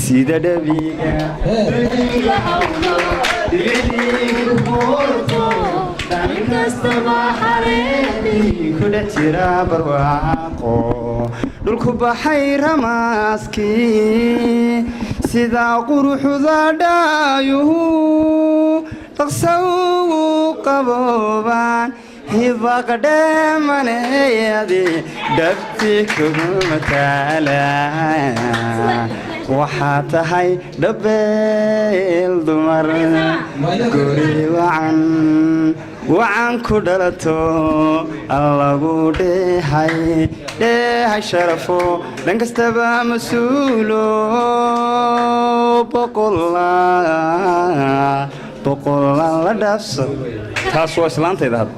Sida dhabiga dhibicdii ku hoorto, dhan kastaba xareedii ku dhex jira barwaaqo, dhulku baxay ramaaskii, sidaa quruxda dhaayuhu dhaqsa ugu qaboobaan, hibaqdheemaneyadi dhabti kugu mataala. Waxaa tahay dhabeel dumar, guri wacan wacan ku dhalato, lagu dheehay dheehay sharafo, dhan kastaba mas-uulo, boqolaan boqolaan la dhaafso. Taas waa islaantayda hadda.